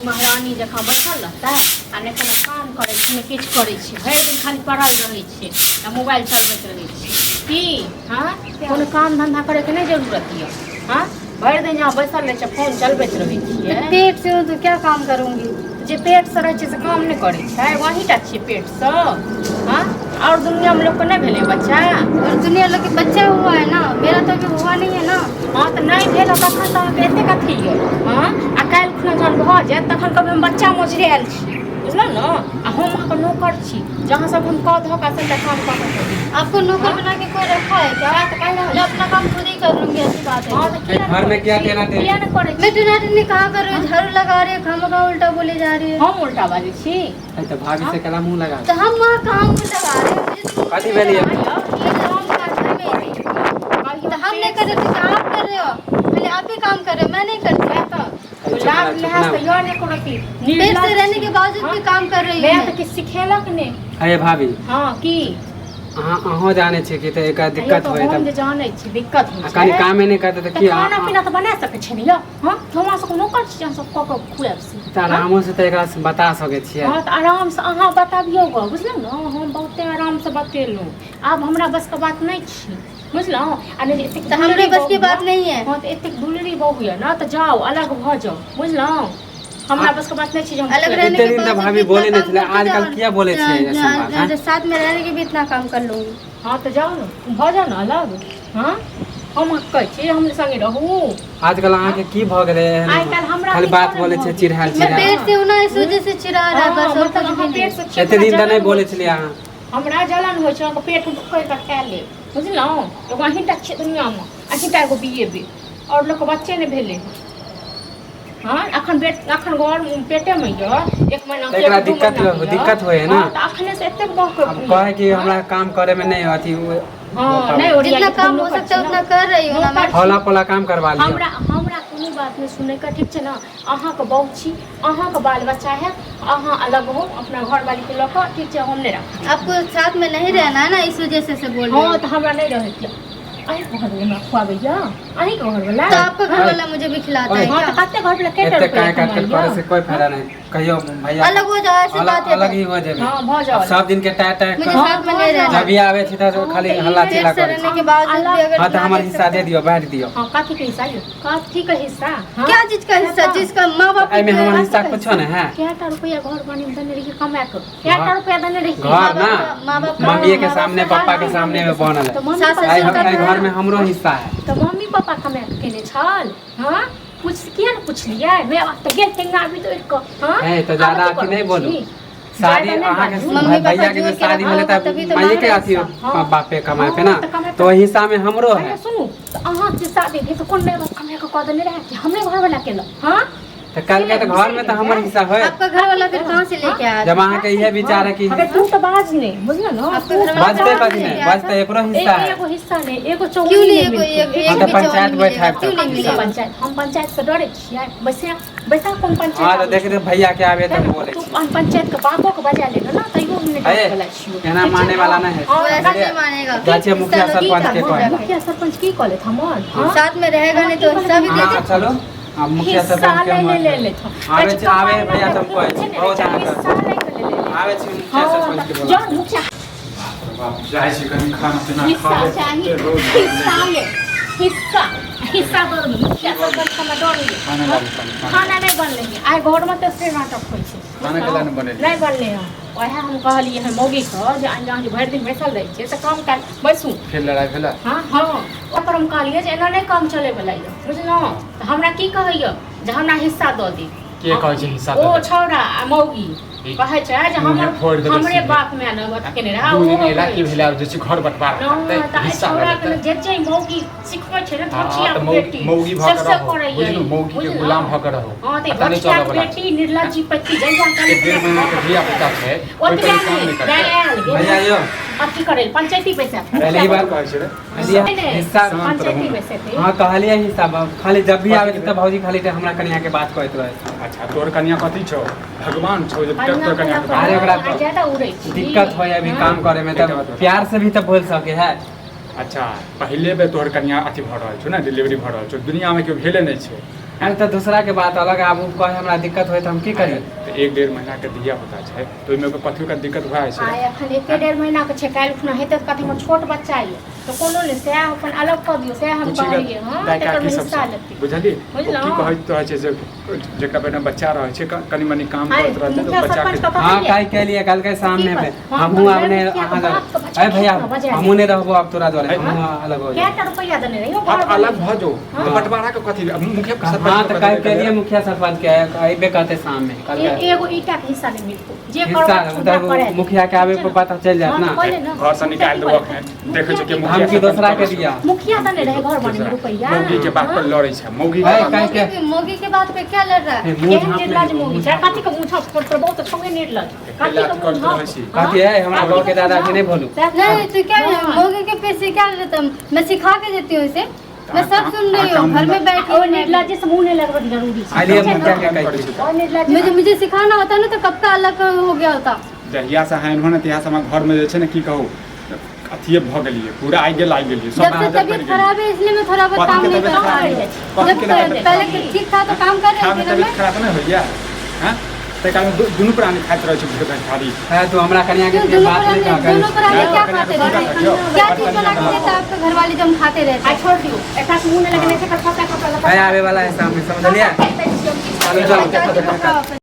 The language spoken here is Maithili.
महारानी जकाँ बैठल रहतै आ नहि कोनो काम करै छै, नहि किछु करै छै। भरि दिन खाली पड़ल रहै छै आ मोबाइल चलबैत रहै छै। की हँ, कोनो काम धन्धा करैके नहि जरूरत यऽ? हँ, भरि दिन जहाँ बैसल रहै छै, फोन चलबैत रहै छियै। पेट से हूँ तो क्या काम करूंगी? जे पेटसँ रहै छै से काम नहि करै छै? वहीँटा छियै पेटसँ? हँ, आओर दुनिआँमे लोकके नहि भेलै बच्चा? और दुनिया लोग के बच्चा हुआ है ना, मेरा तो अभी हुआ नहीं है ना। हँ, तऽ नहि भेल तखन तऽ अहाँके एतेक अथी यऽ। हँ, आ काल्हि खुना जहन भऽ जायत तखन कहबै हम बच्चा मोजरायल छी, बुझलहुँ ने? आ हम अहाँके नौकर छी, जहाँ सब हम कऽ धऽ कऽ सबटा काम कऽ कऽ दी। आपको नौकर हाँ? बना के कोई रखा है क्या? तऽ कहि रहल मैं अपना काम खुद ही कर लूंगी, ऐसी बात है। हँ, तऽ किया घर में क्या किया कहना किया नहि करै मैं छी? टना टनी कहाँ कर रही हूँ? झाड़ू लगा रही है, खामा खा उल्टा बोले जा रही है। हम उल्टा बाजै छी? है तऽ भाभी से केना मुँह लगा? तो हम वहाँ कहाँ मुँह लगा रहे हैं? मुझे तो मुँह कथी नहीं भेल लगा ये? रही हो। मैं काम काज में ही। तो हम नहीं कर रहे तो आप कर रहे हो? खाली आप ही काम कर रहे हो, मैं नहीं करती। लाज लिहाज तऽ यऽ नहि कोनो की। पेट से रहने के बावजूद भी काम कर रही मैं हूँ। तऽ किछु सिखेलक नहि। अरे भाभी। हँ, की? अहाँ अहूँ जानै छियै कि तऽ एकरा दिक्कत तऽ होइ हम तऽ जे जानै छी दिक्कत होइ आ कनि छै। कामे नहि करतै तऽ तऽ की? खाना पीना तऽ बना सकै छै ने यौ? हँ, हमरा सबके नौकर छी, हम सब कऽ कऽ खुआएब से। तऽ आरामो से तऽ एकरा से बता सकै छियै। हँ, तऽ आरामसँ अहाँ बतबियौ गऽ, बुझलहुँ ने? हम बहुते आरामसँ बतेलहुँ, आब हमरा बसके बात नहि छी, बुझलहुँ? आ नहि एतेक तो हमरे दुलरी बस की बहू बात यऽ। नहीं है। हँ, तऽ एतेक दुलरी बहू यऽ ने, तऽ जाउ, अलग भऽ जाउ, बुझलहुँ? हमरा बसके बात नहि छी जे हम अलग खुआएब। रहने एते के दिन तऽ बावजूद भाभी भी इतना बोले नहीं काम छलै, करती आजकल जाओ। किया बोले छियै ऐसन बात? हाँ? साथ में रहने के भी इतना काम कर लूंगी। हँ, तऽ जाउ ने, भऽ जाउ ने अलग। हँ, हम अहाँके कहै छी, हमरे संगे रहू। आजकल अहाँके की भऽ गेलै एहन? आइ काल्हि हमरा खाली किछो बात नहि बोलै भऽ छियै गेल। चिढ़ायल मैं चिढ़ायल। पेट से हूँ ना, इस वजह से चिढ़ा रहा है, हँ, बस और मतलब कुछ भी अहाँ नहीं। पेटसँ छियै, एते दिन हमरा तऽ नहि जलन बोलै होइ छलियै अहाँ। हमरा जलन होइ छै, अहाँके पेट हम पकड़ि कऽ खा लेब, बुझलहुँ? एगो अहीँटा छियै दुनिआँमे, अहीँटा एगो बियेबै, आओर लोकके बच्चे नहि भेलै हँ। अखन बेट अखन घर पेटेमे यऽ, एक महीना तऽ एकरा एक दू दिक्कत महीना यऽ। दिक्कत होइ है ने? हँ, तऽ अखने से एतेक बहके आब कहै कि हमरा काम करे में नहीं अथी हँ, नहि ओरिया। जितना काम हो सकता है उतना कर रही हूँ ना मैं। हौला पोला काम करवा लिअ। हमरा कोनो बात नहि सुनैके, ठीक छै ने? अहाँके बहू छी, अहाँके बाल बच्चा है, अहाँ अलग हो अपना घरवालीके लऽ कऽ, ठीक छै? हम नहि राखब। आपको साथ में नहीं रहना है ना, इस वजह से से बोल रही हँ हूँ। तऽ हमरा नहि रहैके। अहीँके घरवला हमरा खुआबैया? अहीँके घरवला? तो आपका घर वाला मुझे भी खिलाता है हँ, तऽ क्या? कते घरवला केटा एते रुपैआ काय काट कमाइया? करे से कोई फायदा नहीं। कहियो भैया अलग हो जाओ, ऐसी अलग बात है अलग तो। ही हो जेबै। हँ, भऽ जाओ। आब सब दिन के टाय टाय मुझे कर साथ में नहीं रहना। जब भी आबै छी तऽ खाली तऽ ई हल्ला पेट चिल्ला से करै रहने छी। के बावजूद भी अगर हँ, तऽ ना हमर देख हिस्सा सकते दे दियौ, बाँटि दियौ। हँ, कथी के हिस्सा यौ? कथी के हिस्सा? हँ? क्या चीज का हिस्सा? जिसका माँ बाप एहिमे हमर हिस्सा कुछो नहि है। केटा रुपैआ घर बनी देने रहियै कमा कऽ? केटा रुपैआ देने रहियै? घर ना माँ बाप मम्मी के सामने, पप्पा के सामने में बनल तऽ है। मम्मी सास पापा एहि ससुर का एहि घर घर में हमरो हिस्सा है। तऽ मम्मी पापा कमा कऽ केने छल? हँ, पूछ किया ने पुछलियै? माय बाप तऽ गेल टेंगा आबि दौड़ कऽ। हँ, है तऽ आब ज्यादा अथी अथी करै नहि बोलू। छी? शादी ज्यादा नहि अहाँके बाजू। मम्मी पापा भैया के जोड़ जे के शादी रखा भेलै होगा तऽ तभी तो माइए मांग के रहे अथी हाँ। बापे कमाए पे हाँ, ना तऽ कमाए पे। तो हिस्सा में हमरो अरे है। सुनू तऽ, अहाँ जे शादी भेल तऽ कोन माय बाप कमा कऽ कऽ देने रहै कि हमरे घरवला केलक? हँ। तऽ कल के तऽ घर में तऽ हमर हिस्सा होय। आपका घर वाला फिर कहाँ से लेके आया? जब अहाँके इहे विचार है कि अगर तू तऽ बाज नहि, बुझल ने? आपका घर वाला बजते कहाँ से कथी लेके नहि आया? बजते, एकरो हिस्सा है। एगो हिस्सा नहि, एगो चौकी क्यों नहीं नहि एगो मिलतै। एक हाँ, एक तो भी पंचायत चौनी मिलेगा? बैठाएब क्यों तब। नहीं कथी मिलेगा? पंचायत? हम पंचायत से डरै छियै? बैसा बैसा, कोन पंचायत हाँ, तऽ आबै देख छै? दे भैया के आबे तऽ बोले तू छी। पंचायत के बापो के बजा लेगा ना, तैयो हम नहि डरे वाला छियौ। एना ठीक छै माने ने? वाला नहि है। हाँ, वो ऐसा बुझलियै? नहीं मानेगा। जाइ छियै मुखिया हिस्सा सरपंच के लोग कहै। मुखिया सरपंच की कहले हमर? हाँ? साथ में रहेगा नहीं तो हिस्सा भी दे हाँ दे। चलो, आब मुखिया हिस्सा सरपंच के ले हम ले ले लेत। आबै छी, आबै भैया तऽ हम कहै छी बहुत अहाँके हिस्सा ले के ले ले। आबै छी मुखिया सरपंच के बोला। जौन मुखिया बाप, जाइ छी कनि खाना पीना खा हिस्सा लेब। चाही। एते रौद हिस्सा ले, हिस्सा, हिस्सा दऽ देबै। मुखिया सरपंच हमरा डर होइए। खाना लाबू कनि खाना। खाना नहि बनलै हँ आइ घरमे, तऽ से नाटक होइ छै। खाना केला नहि बनेलियै? नहि बनलै हँ। उएह हम कहलियै हँ मौगीके जे अहाँ जे भरि दिन बैसल रहै छियै तऽ काम काज बैसू। फेर लड़ाइ भेलै? हँ, ओकर हम कहलियै जे एना नहि काम चलैवला यऽ, बुझलहुँ? तऽ हमरा की कहैए जे हमरा हिस्सा दऽ दी। के कहै छै हिस्सा ओ दऽ दे? छौड़ा आ मौगी ई कहै छै जे मुँहे हमर फोड़ि देबै हमरे सीधे। बाप माय ने अथी केने रहै। दू दिन ओहो एला कहै की छै। भेलै, आब जे छै घर बंटवारा नहि करतै, तऽ हिस्सा लऽ छौड़ा के लेतै। जे जे मौगी सिखबै छै ने हँ, धोचिया तऽ के मौगी बेटी मौगी भऽ से कऽ से रहू, करैए। बुझलू? मौगी के बुझलहुँ? गुलाम भऽ कऽ रहू। हँ, तऽ पता नहि धोचिया चलऽ के बला बेटी निर्लज्जी पति जहिया एक डेढ़ महीना के धिया पुता छै, ओहि ओतबे पर काम नहि नहि करतै। आयल गेल भैया यौ। अथी करै लए, पंचायती पैसा। पहली बार कहै छै रे? कहलियै नहि, नहि, हिस्सा। शान्त पंचायती रहू। बैसेतै। हँ, कहलियै हिस्सा, खाली जब भी आबै छै तऽ भौजी खाली हमरा कनिया के बात कहैत रहै छै। अच्छा, तोर कनिया कथी छौ? भगवान छौ जे कनिया तोर कनिया के बात? अरे ओकरा आ ज्यादा उड़ै छी। दिक्कत होय अभी हँ। काम करे में एकटा तऽ बात बताउ। प्यार से भी तऽ बोल सके है। अच्छा, पहिले बेर तोहर कनिया अथी भऽ रहल छौ ने, डिलीवरी भऽ रहल छौ। दुनियामे केओ भेले नहि छै। अरे तऽ दूसरा के बात अलग, आब ओ कहे हमरा दिक्कत होय तऽ हम की करियै? तऽ 1-1.5 महीना के धिया पुता छै, तऽ ओहिमे ओकर कथी के दिक्कत भए जाइ आ छै? एखन 1-1.5 महीना के छै, काल्हि खुना हेतै तऽ कथी, हमर छोट बच्चा यऽ, तऽ कोनो नहि, सएह अपन अलग कऽ दियौ, सएह हम पूछी कहलियै। हँ, दाइ तकर काकी हिस्सा सबसँ लेतै। बुझलियै? ओ की बुझलहुँ? कहैत रहै छै जे जेकरा बेटा बच्चा रहै छै, कनि मनि काम अरे करैत रहै छै तऽ मुखिया बच्चा सरपंच के के हाँ, कहलियै? काल्हि केलियै, कहलकै सामने पे। हाँ, हमहूँ आब नहि मुखिया के अहाँ बाप के बच्चा अरे भैया, खेत मे बजा हमहूँ नहि रहबो आब तोरा द्वारे। है। हमहूँ अलग हो जाए। कएटा रुपैआ देने रहियो आब घर अलग बनेबै? भऽ जो हाँ। तऽ बँटवारा के कथी? अब मुखिया हाँ, सरपंच तऽ के काल्हि कथी केलियै मुखिया सरपंच के, अयबे कहते शाम में कहलकै। एगो ईटा के हिस्सा नहि मिलतौ जे हिस्सा करबाक छौ, उधर करे। मुखिया के आबे पर पता चलि जायत हाँ, ना। तऽ कहले ने। घर से निकालि देबो अखने, देखै छै कि हम मुखिया की दोसरा के सरपंच दिया? मुखिया देने रहे घर बने रुपैआ। मौगी के बात पर लड़ै छै, मौगी के है, बात। काहे मौगी के, मौगी के बात पे क्या लड़ रहा है? हे, मुँह केहन झाँप निर्लज ले, मौगी मुँह छै। झाँप। कथी के मुँह झाँप तोर बहुत छौए निर्लज। कथी लात के मुँह करैत झाँप? रहै छी। कहती है, हमरा गाँव के दादा के नहीं बोलू। नहीं तो क्या है, हाँ। मौगी के पीछे क्या लड़ता? मैं सिखा के देती हूँ इसे, मैं सब सुन रही हूँ घर में बैठी ओ हूँ मैं भी। निर्लज से मुँह नहीं लगबै जरूरी छै। आलिए छै मुखिया ने? के कहै छी। ओ निर्लज। मुझे मुझे सिखाना होता ना तो कब का अलग हो गया होता। जहिया से अहाँ एलहुँ ने, तहिया से हमरा घरमे जे छै ने, की कहू, अथिए भऽ गेलियै पूरा, आइ गेल, आइ गेलियै सब जब से नजर तबीयत पड़ि गेलै। खराब है इसलिए मैं थोड़ा बहुत कथी काम के नहीं तबीयत कर खराब पा रही। है? कथी जब के तबीयत पहले ठीक था तो काम कर रही खामे थी ना तबियत मैं। खराब नहि होइया? हँ, ताहि कारण दुनू प्राणी खाइत रहै छै भरि भरि थारी। है तू हमरा कनिया के क्यों दोनों बात नहीं प्राणी कह। दोनों प्राणी क्या कनिया खाते के रहते? कनिया क्या के चीज बना के देता आपके घर वाले जो हम खाते रहते? आ छोड़ दियौ, एकरा से मुँह नहीं लगने छै, एकर सबटा कपड़ा लत्ता है, आबे वाला है सामने, समझलियै? चलू चलू। चाची को खाओ।